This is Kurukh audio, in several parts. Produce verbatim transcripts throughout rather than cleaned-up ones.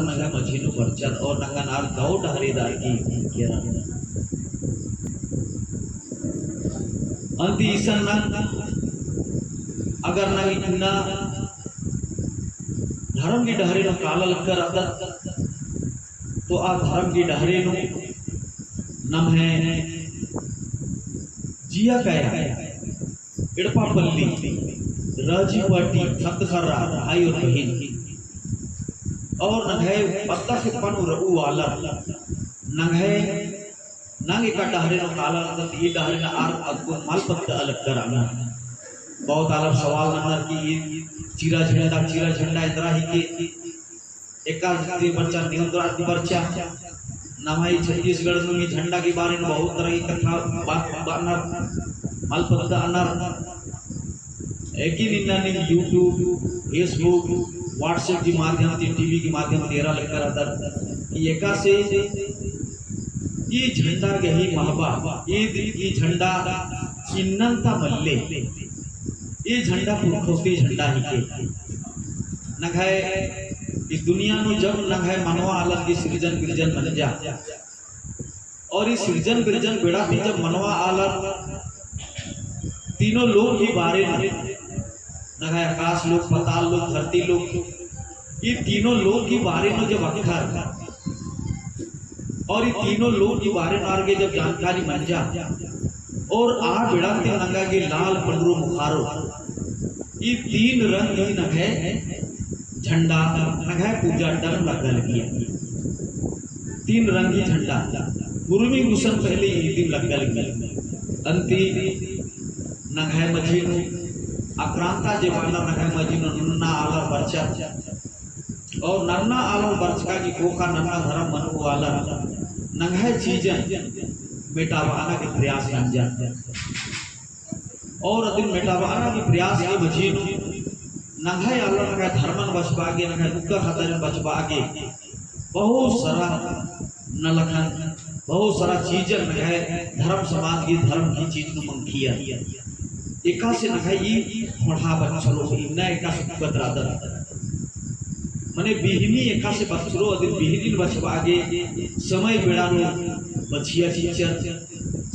नंग्है मझी नू बरचर और नंगन आर दव डहरे दारकी केरा। अन्ती इसन नंग अगर नंग इन्ना धर्म की डहरे नू काला लगदत, तो आ धर्म की डहरे नू नम्है जिया काया एड़पा पल्ली, राजी पाटी, खद्द खर्रा, भाई और बहिन, और नंग्है पद्दा खेप्पा नू रऊ आलर, नंग्है, नंग एका डहरे नू काला लगदत, ई डहरे नू आर अक्कु मल पद्दा अलग कराना। बहुत आलर सवाल नंगर कि ई चीरा झंडा, चीरा झंडा एन्दरा हिके, एका ती बरचा, नीम एन्दरा ती बरचा। नम्है छत्तीसगढ़ नू ई झंडा के बारे में बहुत तरह की कत्था बात बअनर, मल पद्दा अनर। लेकिन इन्ना नीम YouTube, Facebook, WhatsApp के माध्यम ती, TV के माध्यम ती एरा लगदर कि एकासे ई झंडा गही महबा, ईद ई झंडा इन्नन्ता मल्ले, ई झंडा पुरखौती झंडा हिके। नंग्है ई दुनिया नू जब नंग्है मनवा आलर की सिरजन बिरजन मंजा, और ई सिरजन बिरजन बेड़ा ती जब मनवा आलर तीनों लोक की बारे नू, नंग्है आकाश लोक, पाताल लोक, धरती लोक, ई तीनों लोक की बारे नू जब अखर और ई तीनों लोक की बारे नू आर गे जब जानकारी मंजा, और आ बेड़ा ती नंगा गे लाल पंडरू मुखारो, ई तीन रंग ही नंग्है झंडा, नंग्है पूजा अड्डा नू लग्गा लगिया। तीन रंग ही झंडा, उर्मी गुसन पहले ईदिम लग्गा लगिया। अन्ती नंग्है मझी नू आक्रांता जे बअनर, नंग्है मझी नू नन्ना आलर बरचर, और नन्ना आलर बरचका की कोखा नन्ना धरम मनु आलर नंग्है चीजन मेटाबअना की प्रयास नंजर। और अदिन मेटाबअना की प्रयास के मझी नू नंग्है आलर नंग्है धरमन बछाबआ गे, नंग्है मुक्का ख़द्दारिन बछाबआ गे बहुत सारा नलखन, बहुत सारा चीजन नंग्है धरम समाज की, धरम की चीज नू मंगखियर। एकासे नंग्है ई ख़ोंड़हा बछरो इन्ना एकासे उक्कत रअदत। मने बिहनी एकासे बछरो, अदिन बिहनीन बछाबआ गे समय बेड़ा नू बछिया चिच्चर,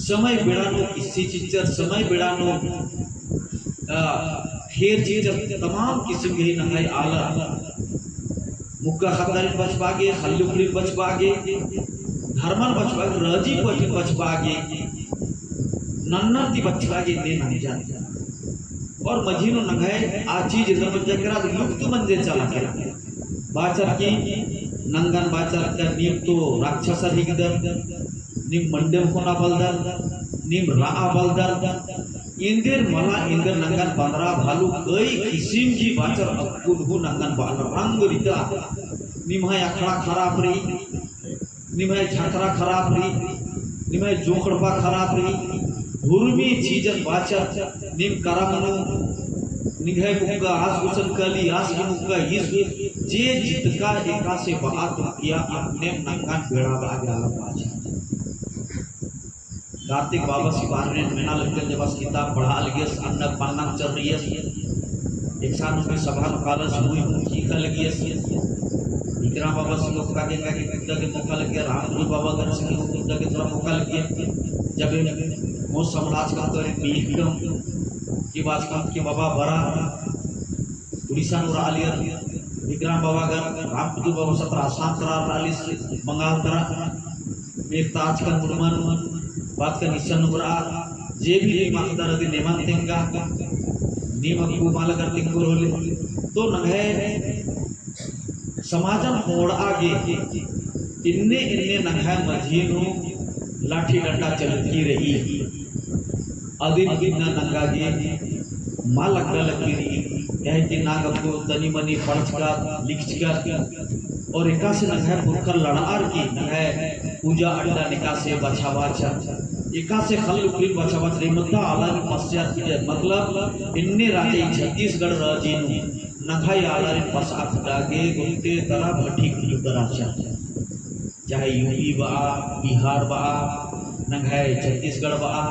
समय बेड़ा नू किस्सी चिच्चर, समय बेड़ा नू, अ, खेर चिच्चर, तमाम किसिम गही नंग्है आलर मुक्का ख़द्दारिन बछाबआ गे, ख़ल्ल लुखड़िन बछाबआ गे, धरमन बछाबआ गे, राजी पाटिन बछाबआ गे, नन्ना ती बछरआ गे ने नंजर। और मझी नू नंग्है आ चीज एन्देर मंजा केरा, लुप्त मंजा चला केरा। बाचर की नंगन बाचर का नीम तो राक्षसर हिकदर, नीम मंडेम ख़ोना बलदर, नीम रआ बलदर, एन्देर मला एन्देर नंगन बंदरा भालू कई किसिम की बाचर अक्कुन हूँ नंगन बअनर रंग रिता। निम्है अखड़ा खराब रई, निम्है झखरा खराब रई, निम्है जोंखड़पा खराब रई, हुरमी चीजन बाचर, नीम करम नू, निंग्है मुक्का आस गुसन काली, आस की मुक्का ईस, जे जितका एकासे बआ तुर्किया, अपनेम नंगन बेड़ा बआ गे आलर बाचर। कार्तिक बाबस की बारे में मेना लगदन, जब आस किताब पढ़आ लगियस, अन्नक पन्नक चर्रियस, एकसन उनके सभा नू कालस, मुई हूँ चीखा लगियस। विक्रम बाबस की ओक्का गे एंगा गे कुद्दा गे मौका लगिया, रामदूत बाबागर से गे कुद्दा गे थोड़ा मौका लगिया। जब एन मोस समाज का तो एक बीख कम की बात कम की बाबा बरा उड़ीसा नू रआलियर, विक्रम बाबागर, रामदूत बाबा सतरा आसाम तरा रआलिस, बंगाल तरा। मीर ताजकन मुड़मन, बाचकन इसन नू रआ, जे भी नीम अख़दर अदिन नेमन तेंगा, नीम अक्कु मालगर तिंगुर होले। तो नंग्है समाजन ख़ोंड़आ गे, इन्ने इन्ने नंग्है मझी नू लाठी डंडा चलती रई। अदिन इन्ना नंगा गे मा लग्गा लगी रई, काहे कि नांग अक्कु तनी मनी पढ़चका, लिखचका, और एकासे नंग्है पुरखर लड़ार की नंग्है पूजा अड्डा एकासे बछाबाचर, एकासे ख़ल्ल लुखड़िन बछाबाचर, एमदा आलारिन पस्यार की, मतलब एन्ने राजी छत्तीसगढ़ राजी नू नंग्है आलारिन पसआ खुटा गे गोट्टे तरा भटिक दराचर। चाहे यूपी बआ, बिहार बआ, नंग्है छत्तीसगढ़ बआ,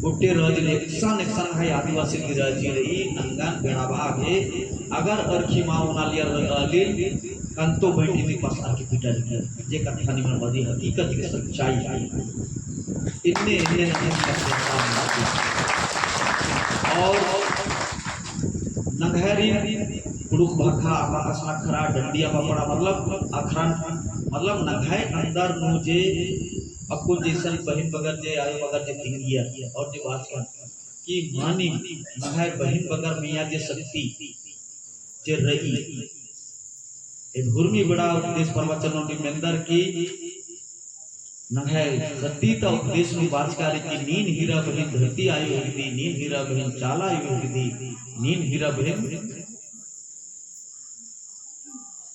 गोट्टे राजी एकसन एकसन नंग्है आदिवासी की राजी रई, नंगन बेड़ाबआ गे, अगर अरखी मा ओनालियर रअलिन, कंतो बैठी नी पास आके पिटा लिखा, जे कत्था निमन बदी हकीकत के सच्चाई है। इन्ने, इन्ने, इन्ने और नंग्है री कुँड़ुख़ भाखा, अमा कछनखरा, डंडिया बापड़ा, मतलब अखरन, मतलब नंग्है अंदर नू जे अक्कुन जैसन बहिन बगर जे आयो बगर जे तिंगिया और जे बाचकन कि मानिम नंग्है बहिन बगर मइय्याँ जे शक्ति जे रई। एन हुरमी बेड़ा उपदेश प्रवचन नू मेन्दर कि नंग्है ख़द्दी ता उपदेश नू बाचका रई कि नीन हीरा बहिन धरती आयो हिकदी, नीन हीरा बहिन चाला आयो हिकदी, नीन हीरा बहिन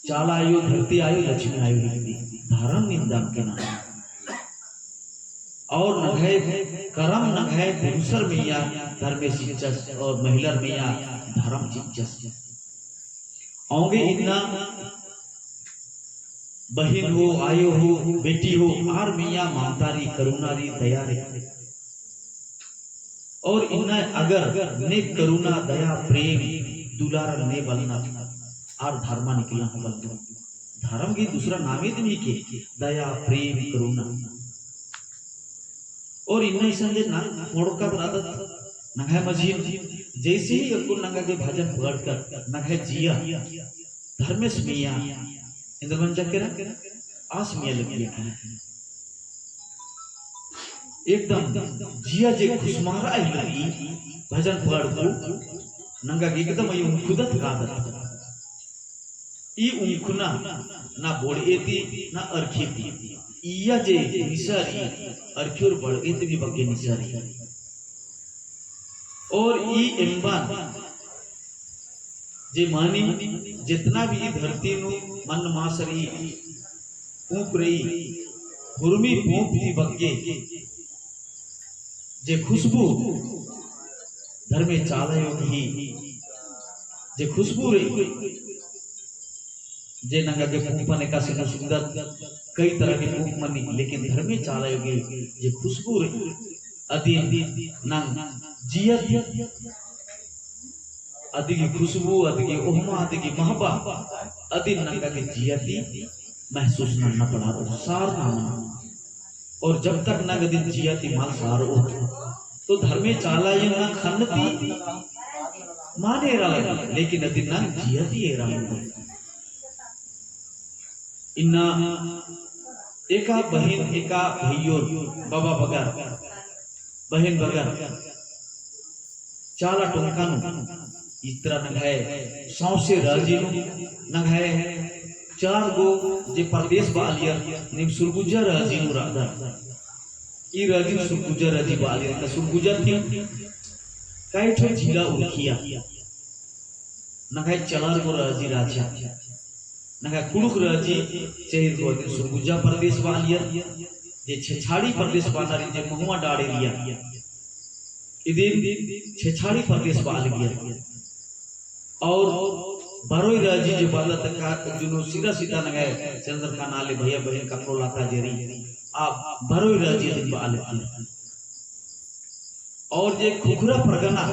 चाला आयो, धरती आयो, लक्ष्मी आयो हिकदी। धरम निंदा के ना। और नंग्है करम नंग्है पुरुषर मइय्याँ धर्मेस चिच्चस और महिलर मइय्याँ धरम चिच्चस। औंगे इन्ना बहिन हो, आयो हो, बेटी हो, आर मइय्याँ ममता रई, करुणा रई, दया रई। और इन्ना अगर ने करुणा, दया, प्रेम, दुलार ने बलना, आर धर्मा निकला हो बलना। धर्म की दूसरा नामे तो नहीं के, दया, प्रेम, करुणा। और इन्ना इसन जे ना मोड़का बरादत नंग्है मझी, जैसे ही अक्कुन नंगा गे भजन पढ़कर नंग्है जिया धर्मेस मइय्याँ एन्देर मंजा केरा, आस मइय्याँ लग्गिया केरा। एकदम जिया जे खुसमारा ही लगी, भजन पढ़कु नंगा गे एकदम अयो उंखुदत कादत। ई उंखुना ना बोड़े ती ना अरखी ती। इया जे निसा रई अरखी और बड़े ती भी बग्गे निसा रई। और ई एम्बन जे मानी जितना भी ई धरती नू मन मास रई, पूंप रई, हुरमी पूंप ती बग्गे जे खुशबू धर्मे चाला आयो गही जे खुशबू रई, जे नंगा गे पूंपन एकासे नू सुंदर कई तरह के पूंप मनी, लेकिन धर्मे चाला आयो गही जे खुशबू रई, अदिन नंग जिया ती अदिगी खुशबू, अदिगी ओहमा, अदिगी महबा, अदिन नंगा गे जिया ती महसूस नन्ना पड़ा, सारना मना। और जब तक नंग अदिन जिया ती मल सारओत, तो धर्मे चाला आयो नंग ख़न्न ती मल एरा लगी, लेकिन अदिन नंग जिया ती एरा लगी। इन्ना एका बहिन, एका भइयोर, बाबा बगर, बहिन बगर, चाला टोंका नू, इतरा नंग्है सौंसे राजी नू, नंग्है चार गो जे परदेस बालियर, नीम सुरगुजा राजी नू रअदर। ई राजी नू सुरगुजा राजी बालियर, का सुरगुजा ती कई ठो जिला उरखिया। नंग्है चार गो राजी रहचा। नंग्है कुँड़ुख़ राजी चहिर गो अदिन सुरगुजा परदेस बालियर, जे छेछाड़ी परदेस बानर जे महुआ डाड़े रिया। इदिन छेछाड़ी परदेस बालियर। और बरोई राजी जे बालत का जुनू सीधा सीधा नंग्है चंद्रखाना ले भैया बहिन कपड़ो लाता जेरी। आ बरोई राजी अदिन बालियर। और जे खुखरा परगना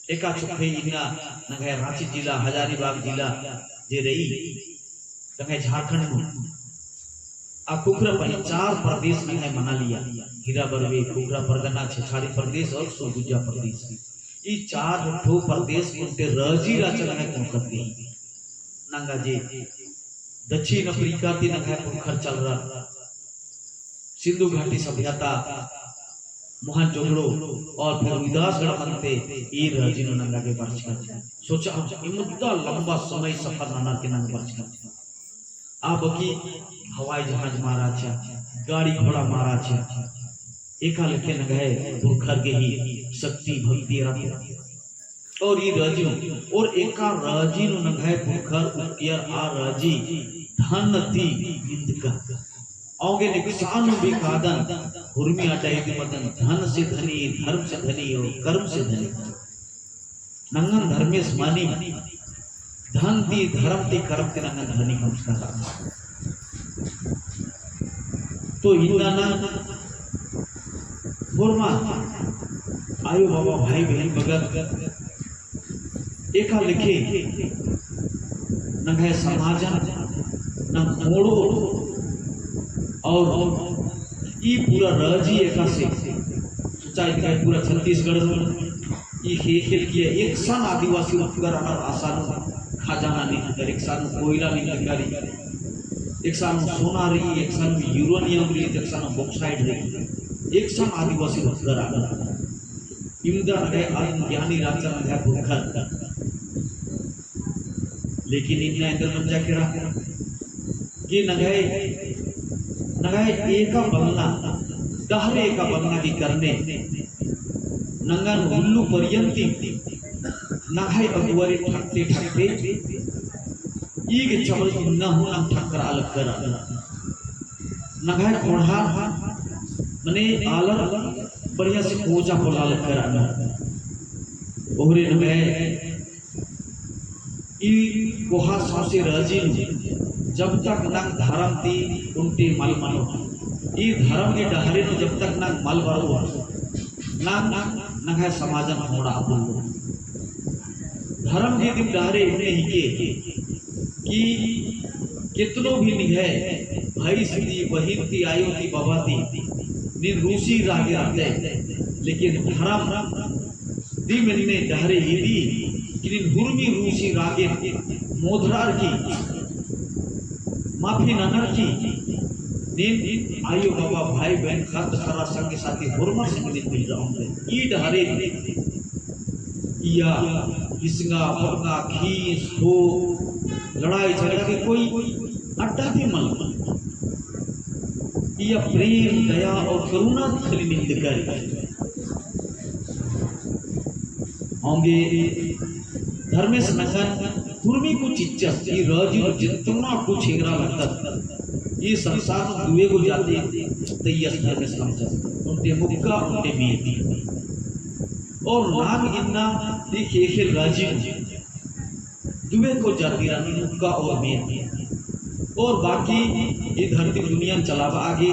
एका चुखे इन्ना नंग्है राँची जिला, हजारीबाग जिला जे रई, नंग्है झारखंड नू। आ खुखरा पनी चार परदेस नंग्है मना लिया। हीरा बरवे, खुखरा परगना, छेछाड़ी परदेस और सुरगुजा परदेस। ई चार ठो परदेस ओन्टे राजी रहचा नंग्है कुँड़ुख़र गही। नंगा जे दक्षिण अफ्रीका ती नंग्है पुरखर चलरर, सिंधु घाटी सभ्यता, मोहनजोदड़ो और फिर उइदासगढ़ मनते ई राजी नू नंगा गे बरचका। सोचा, इमुद्दा लंबा समय सफर ननर के नंग बरचका। आ बकी हवाई जहाज मल रहचा, गाड़ी घोड़ा मल रहचा, एका लेखे नंग्है पुरखर गही शक्ति भक्ति रहचा। और ई राजी नू, और एका राजी नू नंग्है पुरखर उक्कियर आ राजी धन ती निंदका। औंगे नेकसान भी कादन, हुरमी अड्डा इदी मदन, धन से धनी, धर्म से धनी और कर्म से धनी। नंगन धर्मेस मानिम, धन ती, धर्म ती, कर्म ती नंगन धनी कमचका। तो इन्ना ना होरमा आयो बाबा भाई बहिन बगर एका लेखे नंग्है समाजन नंग मोड़ो और ई पूरा राजी एकासे सोचा इतका पूरा छत्तीसगढ़ नू ई ख़ेख़ेल किया एकसन आदिवासी उतकर अनर असन खजाना निंदकर, एकसन कोयला निंदकर, एकसन सोना रई, एकसन uranium रई, एकसन bauxite रई, एकसन आदिवासी उतकर अनर। इमदा नंग्है अज्ञानी रहचर नंग्है पुरखर। लेकिन इन्ना एन्देर मंजा केरा कि नंग्है, नंग्है एका बलना, डहरे एका बलना की करने, नंगन उल्लू परियंती, नंग्है अगुवारी ठकते ठकते, ई गे चमल इन्ना हूँ नंग ठकरा लगदरा। नंग्है कोड़हा मने आलर बढ़िया से कोचा पोल्ला लगदरा। ओहरे नंग्है ई कोहा सौंसे राजी नू जब तक नंग धरम ती उन्टे मल मनो, ई धरम के डहरे नू जब तक नंग मल बरओ, नंग, नंग्है समाजन होड़ा अपुल्लो। धरम के दिम डहरे इन्ने हिके कि केतनो भी निंग्है भइस ती, बहिन ती, आयो ती, बाबा ती, नीन रूसी रागे रअदय, लेकिन धरम दिम एन्ने डहरे इदी कि नीन हुरमी रूसी रागे मोधरार की, माफी ननर की, नीन आयो बाबा, भाई बहन, ख़द्द ख़र्रा, संगी साथी होरमर संगे नीन मिलरआ ओंगदय। ई डहरे इया हिसंगा, फरंगा, खीस, खो, लड़ाई झगड़ा के कोई अड्डा भी मल। इया प्रेम, दया और करुणा खाली निंदकर। औंगे धर्मेस नंगन हुरमी कुछ इज्जत, ई राजी नू जितना कुछ एरा लगदत, ई संसार नू दुए गो जाति तइयस धर्मेस नंगन, ओन्टे मुक्का, ओन्टे मेद। और नाम इन्ना ई ख़ेख़ेल राजी नू दुए गो जाति रअनर, मुक्का और मेद। और बाकी ई धरती दुनिया चलाबआ गे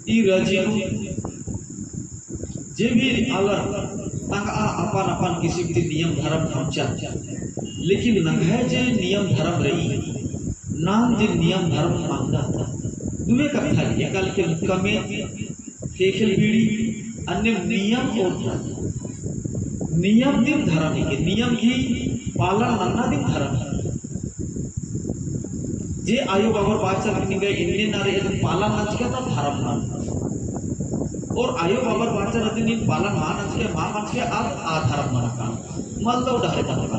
ई राजी नू जे भी आलर तंगआ अपन अपन किसिम ती नियम धरम नंजर, लेकिन नंग्है जे नियम धरम रई, नाम जे नियम धरम मंगा, दुए कत्था रई, एका लेखे मुक्का मेद, ख़ेख़ेल बीड़ी, अन्नेम नियम और धरम। नियम दिम धरम हिके, नियम गही पालन नन्ना दिम धरम हिके। जे आयो बाबर बाचर निंगा एन्ने नारे अदिन पालन नंजका ता धरम मना। और आयो बाबर बाचर अदिन नीन पालन मा नंजका, मा मंजका, अद अधरम मना का। मलदव डहरे मना का।